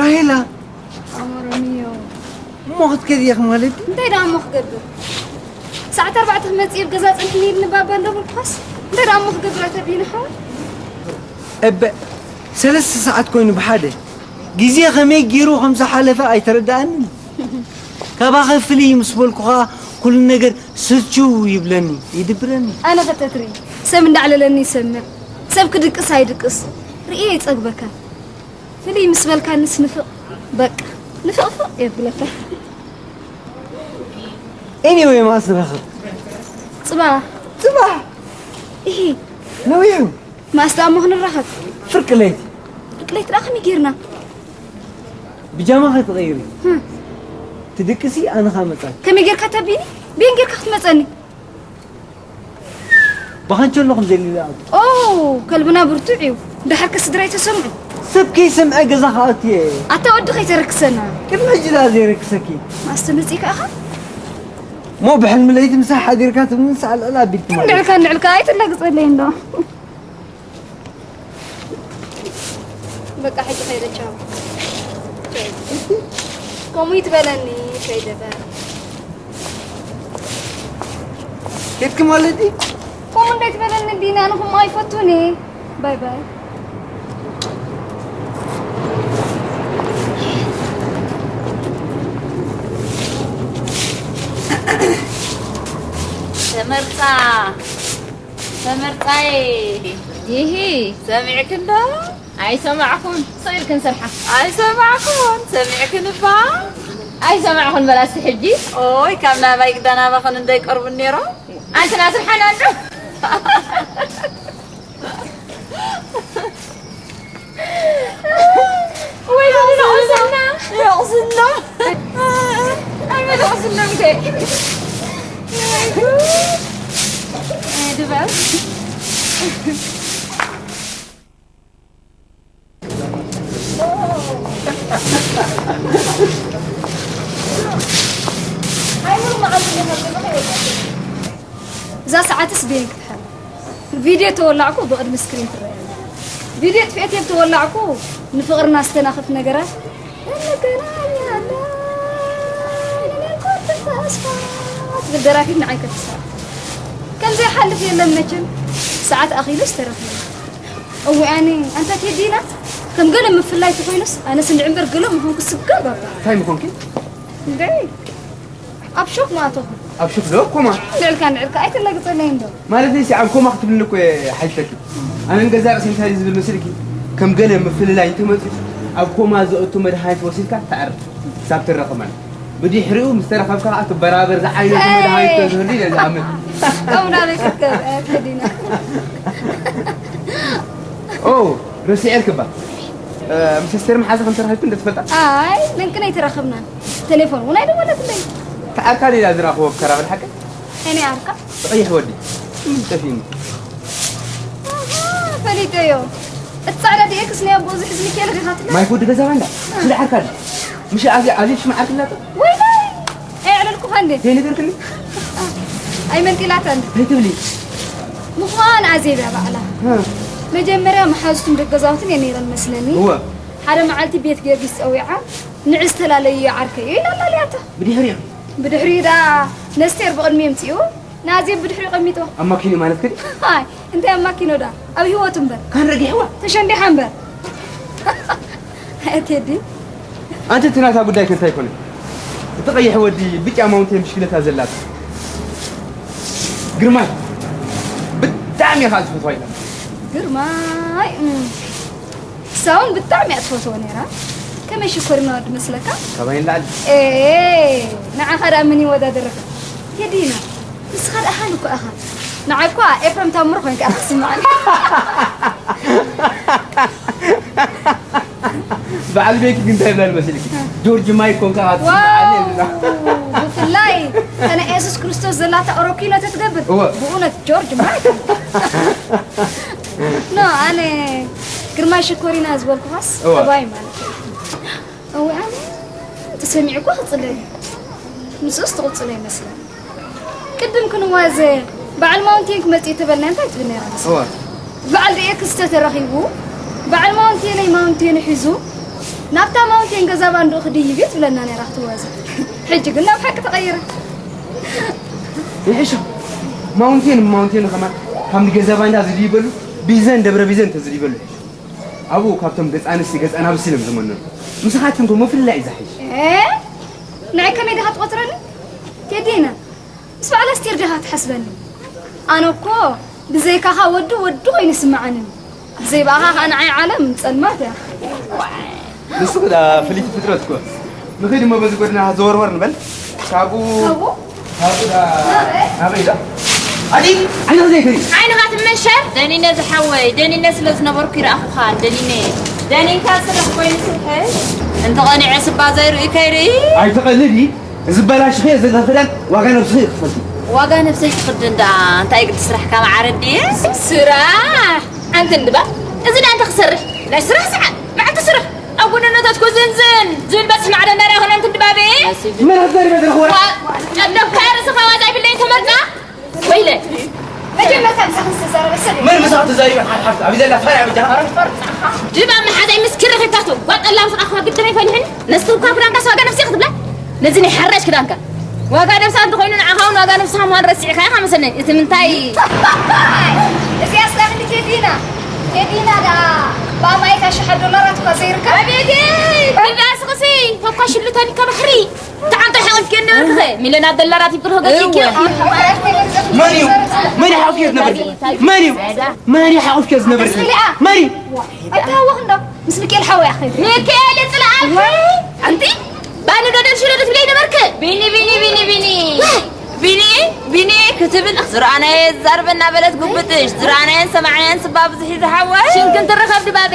ራሄላ፣ ኣመረኒዮ። እሞ ክትከድ እየ ማለት ድዩ? እንታይ ደኣ እሞ ክገብር? ሰዓት ኣርባዕተ ክመጽእ እየ፣ ኣብ ገዛ ጸንሕኒ ኢልኒ ባባ እንዳበልኩኻስ፣ እንታይ ደኣ እሞ ክገብር ኣተቢኒ ሓወይ? እበ ሰለስተ ሰዓት ኮይኑ ብሓደ ግዜ ከመይ ገይሩ ከም ዝሓለፈ ኣይተረድኣንን። ካባኸ ፍልይ ምስ በልኩኻ ኩሉ ነገር ስልችው ይብለኒ፣ ይድብረኒ። ኣነ ኸተትሪ ሰብ እንዳዕለለኒ ይሰምዕ፣ ሰብ ክድቅስ ኣይድቅስ ርእየ ይጸግበካ። ፍልይ ምስ በልካንስ ንፍቕ በቃ ንፍቕፍቕ የብለካ። ኤኒወይ፣ መዓስ ንራኸብ? ጽባ ጽባ። ኢሂ፣ ነዊሑ። መዓስ ደኣ እሞ ክንራኸብ? ፍርቂ ለይቲ። ፍርቂ ለይቲ ደኣ ከመይ ጌርና? ብጃማ ከይትቐይሪ። ህም። ትድቅሲ፣ ኣነ ኸኣ መጻኪ። ከመይ ጌርካ ተቢኒ? ብየን ጌርካ ክትመጸኒ? ብኻንቸሎ ከም ዘሊለ ኣቱ። ኦ፣ ከልብና ብርቱዕ እዩ። ደሓር ከ ስድራይ ተሰምዑ? ሰብ ከይሰምዐ ገዛ ክኣቱ እየ። ኣታ ወዲ ከይተረክሰና። ቅድሚ ሕጂ ደኣ ዘይረክሰኪ። መዓስ ተመጺእካ ኢኻ? እሞ ብሕልሚ ለይቲ ምሳሕ ሓዲርካ ትብልንስ ኣልዕል ኣቢልኪ ማለት። ንዕልካ ንዕልካ ኣይትላግጸለይ እንዶ። በቃ ሕጂ ከይደ ቻው። ከምኡ ይትበለኒ ከይደ በል። ኬድኪ ማለት ድዩ? ከምኡ እንዳይትበለኒ ዲና፣ ኣነ ከምኡ ኣይፈቱን እየ። ባይ ባይ። ተመርጻ ተመርጻይ ይሂ ሰሚዕክን ዶ? ኣይሰማዕኩን። ስቕ ኢልክን ስርሓ። ኣይሰማዕኩን። ሰሚዕክን እባ? ኣይሰማዕኩን በላሲ ሕጂ። ኦይ፣ ካብ ናባይ ግዳ ናባኽን እንዳይቀርቡ ነይሮም። ኣንቲ ናስርሓና እንዶ። ወይ ጉድ፣ ቁስና። ቁስና። ኣይ፣ ቁስና እንዴ። ወይ ጉድ። ኣይ፣ ድባብ። እዛ ሰዓትስ ብየን ክትሓል? ቪድዮ ተወላዕኩ ብቕድሚ ስክሪን ትረአ ኣላ። ቪድዮ ጥፍኤት እየ ተወላዕኩ ንፍቕርና ዝተናኽፍ ነገራት እንገናኛለን። እኔ እኮ ተስፋ ትብል ደራፊት ንዓይ ከትስራ። ከምዚ ይሓልፍ የለን መቸም። ሰዓት ኣኺሉስ ተረኺቡ። እወ ኣነ ኣንታ ቴዲና ከም ገለ ምፍላይ ተኾይኑስ ኣነስ እንድዒ እምበር ገለ ምዃንኩ ስጋብ ኣባ። እንታይ ምኾንኪ? እንዴ ኣብ ሾክ ማእተኹ። ኣብ ሹክ ዶ ኮማ? ንዕልካ ንዕልካ ኣይትለግጸለይ እንዶ። ማለት ነይሲ ኣብ ኮማ ክትብልኒ እኮ እየ ሓይፈኪ። ኣነ ንገዛ ርእሲ እንታይ ዝብል መሲልኪ? ከም ገለ ምፍልላይ እንተመጺኡ ኣብ ኮማ ዘእቱ መድሃኒት ወሲድካ ተዕርፍ ክሳብ ትረኸብ ማለት። ብድሕሪኡ ምስ ተረኸብካ ከዓ ትበራበር ዝዓይነቱ መድሃኒት ተዝህሉ ኢለ ዝኣምን። ከምና ቤት ከ ቴዲና። ኦ ረሲዐልኪ እባ። ምስ ኣስቴር መሓዛ ከም ተራኺብኩ እንደ ትፈልጣ? ኣይ ንንቅነ ኣይተራኸብናን። ቴሌፎን እውን ኣይደወለትለይ። ተኣካል ኢላ ዝረኽቦ ብከራበል ሓቂ? እኔ ኣርካ ብቐይሕ ወዲ ምን ጠፊኒ? ኣሃ፣ ፈሊጠዮ። እቲ ጻዕዳ ዲኤክስ ናይ ኣቦኡ ዝሕዝ ሚካኤል ሪኻትለ? ማይክ ወዲ ገዛ ባንዳ ስለ ዓርካ ድዩ? ምሽ ኣዚ ኣዚ ሽማ ዓርክላቶ? ወይ ወይ! ኣየዕለልኩኻ እንዴ? ዘይነገርክኒ? ኣይመንጢላታ እንዴ? ዘይትብሊ? ምዃን ኣዜብ እያ ባዕላ። እ። መጀመርያ መሓዙትን ደገዛውትን እየ ነይረን መስለኒ። እወ። ሓደ መዓልቲ ቤት ጊዮርጊስ ጸዊዓ ንዕ ዝተፈላለየ ዓርከይ እዩ ኢላ ኣላልያታ። ብድሕሪኡ? ብድሕሪኡ ደኣ ነስቴር ብቕድሚ የምጽኡ ናዜብ ብድሕሪኡ ቀሚጥዋ። ኣብ ማኪኑ ማለት ግን? ኣይ እንታይ ኣብ ማኪኖ ደኣ ኣብ ህይወቱ እምበር። ካን ረጊሕዋ? ተሸንዲሓ እምበር። ቴዲ ኣንቲ እቲ ናታ ጉዳይ ከ እንታይ ኮነ? እቲ ቀይሕ ወዲ ብጫ ማውንቴን ብሽክለታ ዘላታ ግርማይ ብጣዕሚ ኢኻ ዝፈትዋ ኢላ። ግርማይ እም። እሳ እውን ብጣዕሚ እያ ትፈትዎ ነይራ። ከመይ ሽኮሪና ወዲ መስለካ? ካባይ ንላዕሊ። ኤ ንዓኻ ደኣ መን ይወዳደረካ? ቴዲና ንስኻ ደኣ ሃን እኮ ኢኻ። ንዓይ እኳ ኤፍረም ታምሩ ኮይንካ ኢኻ ትስምዓኒ። በዓል ቤኪ ግን እንታይ ይብላል መሲልኪ? ጆርጅ ማይክ ኮንካ ክትስምዓኒ ዋው ይብላ። ብፍላይ ከነ የሱስ ክርስቶስ ዘላታ ኦሮኪኖ ተትገብር እወ። ብእውነት ጆርጅ ማይክ ኖ ኣነ ግርማይ ሽኮሪና ዝበልኩኻስ እወ። ጠባይ ማለት እዩ። እወ ኣነ ተሰሚዑ እኮ ክጽለ እዩ። ምስኡስ ትቕጽሎ ይመስለኒ። ቅድም ክንዋዘ በዓል ማውንቴን ክመጽእ እዩ ተበልና እንታይ ትብል ነይራ? እወ። በዓል ዲኤክስ ተተረኺቡ በዓል ማውንቴነይ ማውንቴኑ ሒዙ ናብታ ማውንቴን ገዛ ባንድኡ ክድይብ እዩ ትብለና ነይራ ክትወዛ። ሕጂ ግን ናብ ሓቂ ተቐይራ። ይሕሾ። ማውንቴን ማውንቴን ከማን ካብ ገዛ ባንዳ ዝድይበሉ፣ ቢዘን ደብረ ቢዘን ተዝድይበሉ ይሕሾ። ኣብኡ ካብቶም ገፃ ኣንስቲ ገፃ ናብሲ ኢሎም ዝመነኑ። ምስኻትኩም እኮ ምፍላይ እዩ ዝሓይሽ። እ? ንዓይ ከመይ ዲኻ ትቆፅረኒ? ቴዲና፣ ምስ በዓል ኣስቴር ዲኻ ትሓስበኒ? ኣነ እኮ ብዘይካኻ ወዲ ወዲ ኮይኑ ይስምዓኒ። ብዘይ ብኣኻ ኸኣ ንዓይ ዓለም ጸልማት እያ። ንስኺ ደኣ ፍልይቲ ፍጥረት እኮ። ንኺድ እሞ በዚ ጎድና ዘወርወር ንበል። ካብኡ ካብኡ? ካብኡ ደኣ ናበይ? ናበይ ደኣ? ኣዲ ዓይንኺ ዘይትርኢ። ዓይንኻ ትመንሸር? ደኒነ ዝሓወይ፣ ደኒነ ስለ ዝነበርኩ ይረኣኹኻ፣ ደኒነ። ደኒንካ ስራሕ ኮይኑ ስርሐይ። እንተቐኒዐ ስባ ዘይርኢ ከይርኢ። ኣይትቐልዲ። እዚ በላሽኽዮ ዘለኺ ክዳን ዋጋ ነብስኺ እዩ ክኽፈል። ዋጋ ነብሰይ ክኽደን ደኣ እንታይ ግዲ ስራሕካ መዓረ ድየ? ስራሕ! ሓንቲ እንድባ፣ እዚ ደኣ እንታይ ክሰርሕ? ናይ ስራሕ ሰዓት፣ መዓልቲ ስራሕ። ኣብ ጎደናታት ኮ ዝንዝን ዝብል በጽሒ ማዕረ እንዳርኣ ይኾነ ኣንቲ ድባበ? መን ኣዛሪበ ዘለኹ ወረ? ዋ፣ ጨብለብካ ርእስኻ ዋዛ ይብለይ ተመርጻ? ወይለ። መጀመርታ ምሳኻ ዝተዛረበ ሰብ እዩ። መን ምሳኻ ተዛሪበ? ሓፍ፣ ሓፍ፣ ኣብ ዘላ ፋራ ብጃኻ። ድባብ መሓዛይ ምስ ክሪ ኺታቶ፣ ጓጠላም ስራኻ ግድን ኣይፈልሕን። ነስቱ እኳ ክዳንካ ዋጋ ነብሲ ክትብላ? ነዚ ናይ ሓራሽ ክዳንካ። ዋጋ ነብሳ እንተኾይኑ ንዓኻ እውን ዋጋ ነብስኻ ምዃን ረሲዕካ ኢኻ መሰለኒ። እቲ ምንታይ? እዚኣ ስላ ክንዲ ቴዲና። ቴዲና ደኣ ብኣማኢት ኣሽሓት ዶላራት እኳ ዘይርከብ። ኣቤት! ድባብ ስኽሲ፣ ተኳሽሉ ተኒካ ባሕሪ። ተዓንቶ ሓቕፍኪ ነበርክኸ? ሚልዮናት ዶላራት ይብርህ ገጽኪ። እወ። መን እዩ? መን እዩ ሓቕፍኪ ዝነበርኪ? መን እዩ? መን እዩ ሓቕፍኪ ዝነበርኪ? መን እዩ? ኣይተሃወኽ እንዶ። ምስ ሚካኤል ሓወይ ኣኸይድ። ሚካኤል ይጽልኣልኪ። ኣንቲ ባኒ ዶ ደም ሽሮ ዶ ትብለይ ነበርክ? ቢኒ፣ ቢኒ፣ ቢኒ፣ ቢኒ። ዋይ! ቢኒ፣ ቢኒ ክትብል ዝረኣናዮ ዝዛርበና በለት ጉብጥሽ። ዝረኣናዮን ሰማዕናዮን ስባ ብዙሕ እዩ ዝሓወይ። ሽንክን ትረኸብ ድባቤ።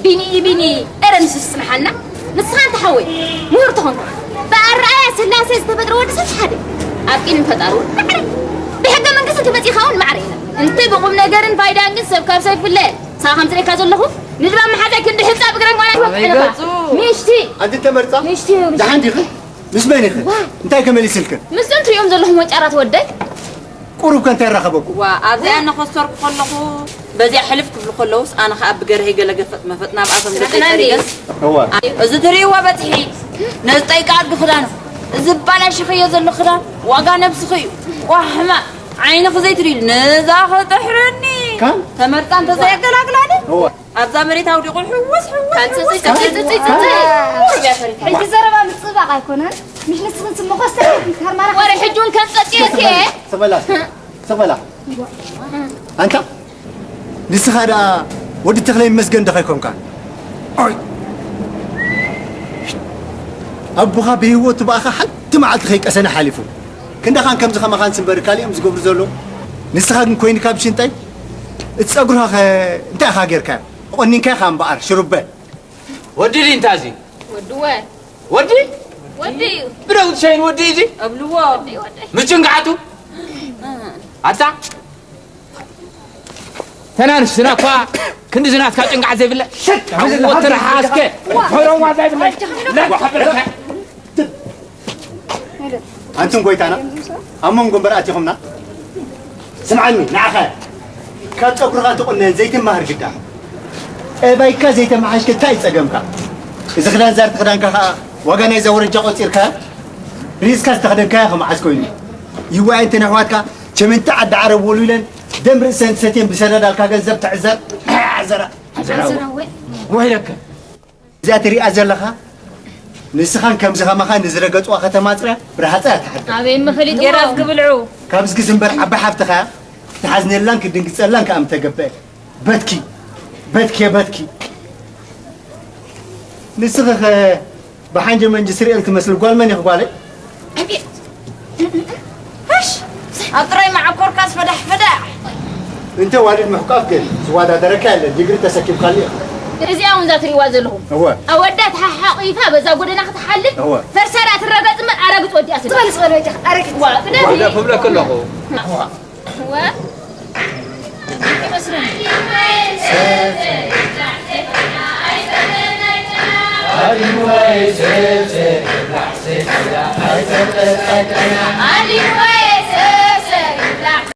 ቢኒ፣ ቢኒ። እረ ንሱ ዝጽንሓልና። ንስኻ እንተ ሓወይ፣ ምሁር ተኾንካ፣ ብኣረኣያ ስላሴ ዝተፈጥረ ወዲ ሰብ ሓደ። ኣብ ቂምን ፈጣሪ እውን ማዕረ። ብሕገ መንግስቲ እንተመጺእካ እውን ማዕረ ኢና። እንተ ብቁም ነገርን ፋይዳን ግን ሰብ ካብ ሰብ ይፍለ። ንስኻ ከም ዝርእየካ ዘለኹ፣ ንድባብ መሓዛይ ክንዲ ሕጻብ እግረን ጓላት ኣበይ ወቅዕልኻ። ገጹ? ምሽቲ! ኣንቲ ተመርጻ? ምሽቲ፣ ምሽቲ። ደሓን ዲኺ? ምስ መን ኢኺ? ዋ። እንታይ ከመሊስልክን? ምስቶም ትሪኦም ዘለኹም ወጫራት ወደይ? ቁሩብ ከ እንታይ ይራኸበኩም? ዋ፣ ኣብዚኣ እናኸሰርኩ ከለኹ፣ በዚኣ ሕልፍ ክብሉ ከለውስ፣ ኣነ ኸኣ ብገርሀይ ገለ ገፈጥ መፈጥ ናብኣቶም ገጸይ ስራሕና እንዴ? ጠሪገስ። እዋ። እዚ ትርእይዎ በጽሒ፣ ነዚ ጠይቂ ኣድጊ ክዳኑ፣ እዚ ባላሽኽዮ ዘሎ ክዳን፣ ዋጋ ነብስኺ እዩ። ዋ፣ ሕማቕ፣ ዓይንኺ ዘይትርእይሉ፣ ነዛ ኸጥሕረኒ። ካን? ተመርጻ እንተዘየገላግላኒ። እዋ። ኣብዛ መሬት ኣውዲቑ ሕውስ፣ ሕውስ፣ ካን ጽጽ፣ ሕውስ። ጽጽ፣ ጽጽ፣ ጽጽ። ቁሩብ እያ ፈሪታ። ሕጂ ዘረባ ምጽባቕ ኣይኮነን። ምሽ ንስኽን ስምኾ ስተይ ከርማራ ወረ ሕጂ እውን ከም ጸጽየት እየ። ስቕ በላ፣ ስቕ በላ። ኣንታ፣ ንስኻ ደኣ ወዲ ተኽለ ይመስገን ዶ ኸይኮንካ? ኦይ! ኣቦኻ ብህይወቱ ብኣኻ ሓንቲ መዓልቲ ከይቀሰነ ሓሊፉ። ክንዳኻን ከምዚ ኸማኻን ስምበር ካልእ እዮም ዝገብሩ ዘለዉ። ንስኻ ግን ኮይንካ ብሽንጠይ እቲ ጸጉርኻ ኸ እንታይ ኢኻ ጌርካዮ? ቆኒንካዮ ኢኻ እምበኣር ሽሩበ። ወዲ ድዩ እንታ እዚ? ወዲ ወ-? ወዲ? ወዲ እዩ። ብደው ትሸይን ወዲ እዩ እዚ? እብልዎ። ወዲ፣ ወዲ። ምጭንጋዕቱ? ኣታ? ተናንሽ ዝና እኳ ክንዲ ዝናትካ ጭንጋዕ ዘይብለ። ሸጥ! ወተረሓስከ። ሕረዋ ዘይብለ። ለጓሕ በልካ። ኣንቱም ጎይታና፣ ኣብ መንጎ እምበር ኣቲኹምና? ስምዓኒ፣ ንዓኻ ካብ ጸጉርኻ ትቑነን ዘይትመሃር ግዳ። ጠባይካ ዘይተመሓሽከ እንታይ እዩ ጸገምካ? እዚ ክዳን ዛርቲ ክዳንካ ኸኣ ዋጋ ናይዛ ወረጃ ቆጺርካ ሪስካ ዝተኸደንካዮ ከመዓስ ኮይኑ? ይዋይ እንተ ነሕዋትካ ቸመንቲ ዓዲ ዓረብ ወልዊለን ደም ርእሰን ሰትየን ብሰደዳልካ ገንዘብ ትዕዘር። ዓዘራ። ዓዘራ። ዓዘራ ወይ? ወይለከ። እዚኣ ትሪኣ ዘለኻ ንስኻን ከምዚ ኸማኻ ንዝረገጽዋ ከተማ ጽርያ ብረሃጻ እያ ትሓድር። ኣበይ ምኽሊት ጌራ ዝግብልዑ? ካብ ዝግዚ እምበር ዓባይ ሓፍትኻ ክትሓዝነላን ክትድንግጸላን ከኣ ምተገበአ። በትኪ፣ በትኪ፣ በትኪ። ንስኺ ኸ ብሓንጀ መንጂ ስርኤል ትመስሊ ጓል መን ኢኺ ጓለይ? ኣቤት! ሃሽ! ኣብ ጥራይ መዓኮርካስ ፈዳሕ ፈዳሕ! እንተ ዋልድ ምሕቋፍ ግን ዝወዳደረካ የለን፣ ዲግሪ ተሰኪምካሉ ኢኻ። እዚኣ እውን እዛ ትሪእዋ ዘለኹም። እወ። ኣወዳት ሓሓቒፋ በዛ ጎደና ክትሓልፍ እወ። ፈርሳዳ ትረገጽ እምበር ኣረግጽ ወዲኣ ስለ። ዝበል ዝበል በጃ፣ ኣረግጽ። ዋ፣ ቅደም። ዋዳ ክብለክ ኣለኹ። እወ።